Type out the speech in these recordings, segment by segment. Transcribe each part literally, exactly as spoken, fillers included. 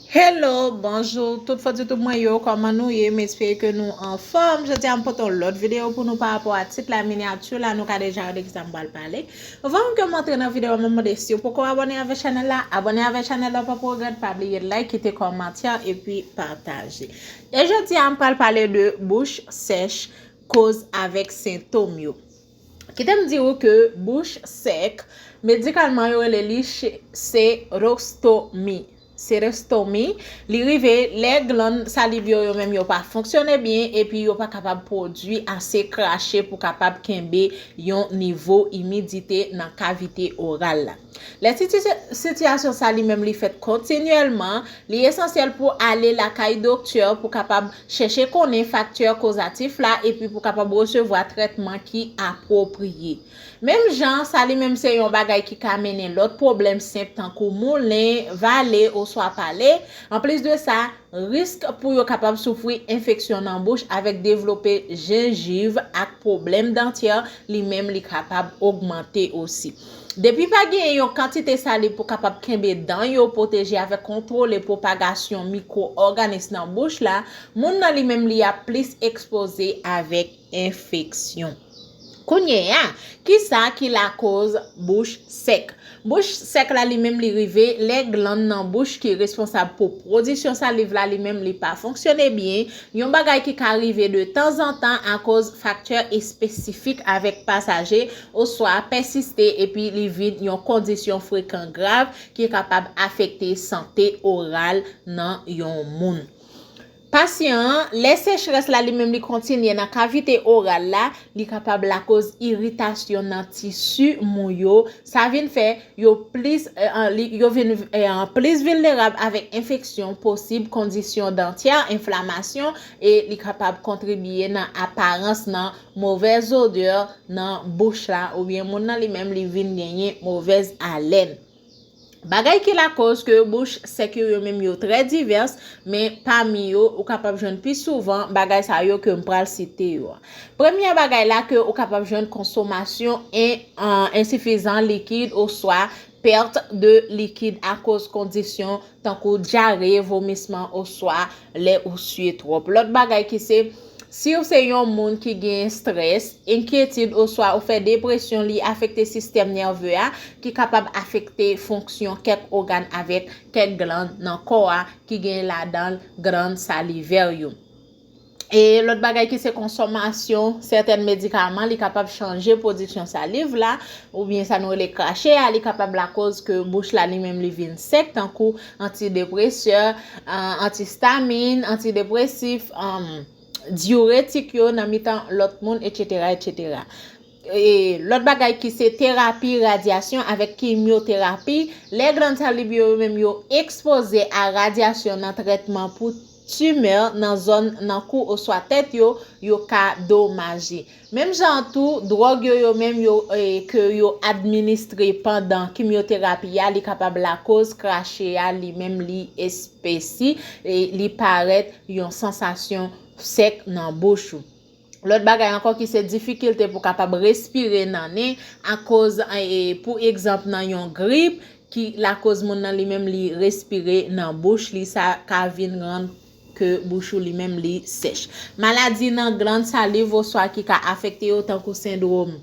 Hello, bonjou, tout fòs YouTube mwen yo, kòman nou ye? M espere ke nou anfòm. Jodi a m pote yon lòt videyo pou nou pa rapò a tit la, minyati la, nou ka deja wè de kisa m pral pale. Anvan ke m antre nan videyo a, m ap mande si w poko abòne avèk chanèl la, abòne avèk chanèl la, w pap regrèt, pa bliye like, kite kòmantè, epi pataje. E jodi a, m pral pale de bouch sèch, koz avèk sentòm yo. Kite m di w ke bouch sèk, medikalman yo rele li che- serostomi. Serostomi, li rive lè glann saliv yo, yo menm yo pa fonksyone byen, epi yo pa kapab pwodui ase krache pou kapab kenbe yon nivo imidite nan kavite oral la. Lè siti- sitiyasyon sa li menm li fèt kontinyèlman, li esansyèl pou ale lakay doktè pou kapab chèche konnen faktè kozatif la epi pou kapab resevwa trètman ki apwopriye. Menm jan, sa li menm se yon bagay ki ka mennen lòt pwoblèm senp tankou moulen, vale oswa pale. Anplis de sa, risk pou yo kapab soufri enfeksyon nan bouch avèk devlope jenjiv ak pwoblèm dantyè, li menm li kapab ogmante osi. Depi pa genyen yon kantite saliv pou kapab kenbe dan yo pwoteje avèk kontwole pwopagasyon mikwo-òganis nan bouch la, moun nan li menm li ap plis ekspoze avèk enfeksyon. Kounye a, kisa ki lakoz bouch sèk? Bouch sèk la li menm li rive lè glann nan bouch ki responsab pou pwodiksyon saliv la li menm li pa fonksyone byen, yon bagay ki ka rive de tanzantan akoz faktè espesifik avèk pasaje oswa pèsiste epi li vin yon kondisyon frekan grav ki kapab afekte sante oral nan yon moun. Pasyan an, lè sechrès la li menm li kontinye nan kavite oral la, li kapab lakoz iritasyon nan tisi mou yo. Sa vin fè yo plis, eh, an- li- yo vin eh, an plis vilnerab avèk enfeksyon posib, kondisyon dantyè, enflamasyon, e li kapab kontribye nan aparans nan movèz odè nan bouch la, oubyen moun nan li menm li vin genyen movèz alèn. Bagay ki lakoz ke bouch sèk yo, yo menm yo trè divès, men pami yo, ou kapab jwenn pi souvan bagay sa yo ke m pral site yo a. Premye bagay la ke ou kapab jwenn konsomasyon en, an, ensifizan likid oswa pèt de likid akoz kondisyon tankou dyare, vomisman oswa lè ou siye twòp. Lòt bagay ki se, si w se yon moun ki gen estrès, enkyetid oswa ou fè depresyon, li afekte sistèm nève a, ki kapab afekte fonksyon kèk ògàn avèk kèk glann nan kò a, ki gen ladan l glann salivè yo. E lòt bagay ki se konsomasyon sètèn medikaman, li kapab chanje pwodiksyon saliv la, oubyen sa nou rele krache a, li kapab lakoz ke bouch la li menm li vin sèk, tankou antidepresè, an- antistamin, antidepresif, an- diuretik yo nan mitan lòt moun, etsetera, etsetera. E lòt bagay ki se terapi radyasyon avèk kimyoterapi, lè glann saliv yo menm yo ekspoze a radyasyon nan trètman pou timè nan zòn nan kou oswa tèt yo, yo ka domaje. Menm jan an tou, dwòg yo, yo menm yo, eh, ke yo administre pandan kimyoterapi a, li kapab lakoz krache a, li menm li espesi, e li parèt yon sansasyon sèk nan bouch ou. Lòt bagay ankò ki se difikilte pou kapab respire nan nen, akoz, eh, pou egzanp, nan yon grip, ki lakoz moun nan li menm li respire nan bouch li, sa ka vin rann ke bouch ou li menm li sèch. Maladi nan glann saliv oswa ki ka afekte yo, tankou sendwòm,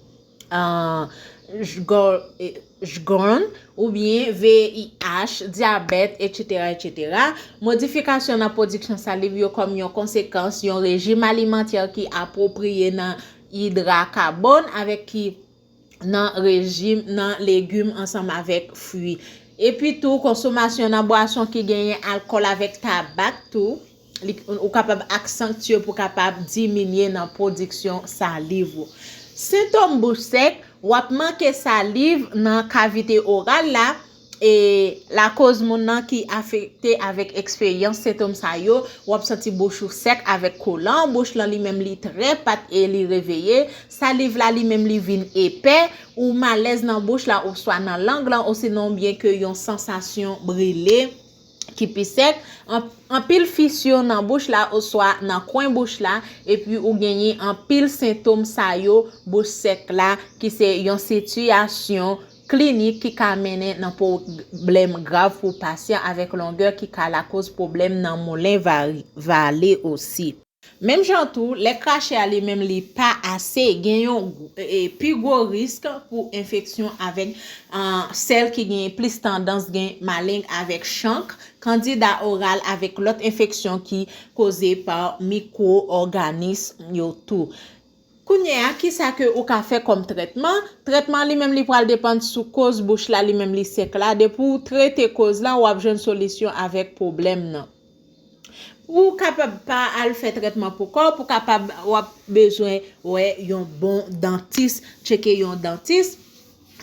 ah, Sjgren, eh, Sjgren, oubyen V I H, dyabèt, etsetera, etsetera. Modifikasyon nan pwodiksyon saliv yo kòm yon konsekans yon rejim alimantè ki apwopriye nan idra kabòn avèk ki nan rejim nan legim ansanm avèk fwi. Epi tou, konsomasyon nan bwason ki genyen alkòl avèk tabak tou, li, ou kapab aksantye pou kapab diminye nan pwodiksyon saliv ou. Sentòm bouch sèk, w ap manke saliv nan kavite oral la, e lakoz moun nan ki afekte avèk eksperyans sentòm sa yo, w ap santi bouch ou sèk avèk kolan, bouch lan li menm li trè pat e li reveye, saliv la li menm li vin epè, ou malèz nan bouch la oswa nan lang lan, osinon byen ke yon sansasyon brile ki pi sèk, an- anpil fisyon nan bouch la oswa nan kwen bouch la, epi ou genyen anpil sentòm sa yo, bouch sèk la, ki se yon sitiyasyon klinik ki ka mennen nan pwoblèm grav pou pasyan avèk longè ki ka lakoz pwoblèm nan moulen vale osi. Menm jan tou, lè krache a li menm li pa ase, gen yon pi gwo risk pou enfeksyon avèk sèl ki gen plis tandans gen maleng avèk chank, kandida oral avèk lòt enfeksyon ki koze pa mikwo òganis yo tou. Kounye a, kisa ke ou ka fè kòm trètman? Trètman li menm li pral depann sou koz bouch la li menm li sèk la. Depi w trete koz lan, w ap jwenn solisyon avèk pwoblèm nan. Ou kapab pa al fè trètman pou kò, pou kapab w ap bezwen wè yon bon dantis, tcheke yon dantis.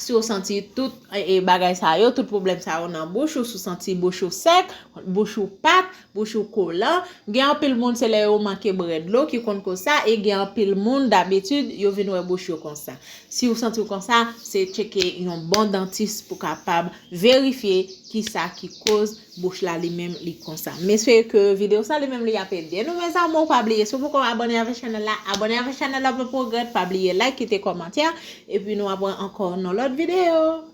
Si w santi tout e, e, bagay sa yo, tout pwoblèm sa yo nan bouch ou, si w santi bouch ou sèk, bouch ou pat, bouch ou kolan, gen anpil moun se lè yo manke bwè dlo ki konn koz sa, e gen anpil moun dabitid yo vin wè bouch yo konsa. Si w santi w konsa, se tcheke yon bon dantis pou kapab verifye kisa ki koz bouch la li menm li konsa. M espere ke videyo sa li menm li ap ede nou mes amours. Pa bliye, si w poko abòne avèk chanèl la, abòne avèk chanèl la, pa pwogrè. Pa bliye like, kite kòmantè, epi nou ap wè ankò nan lòt videyo.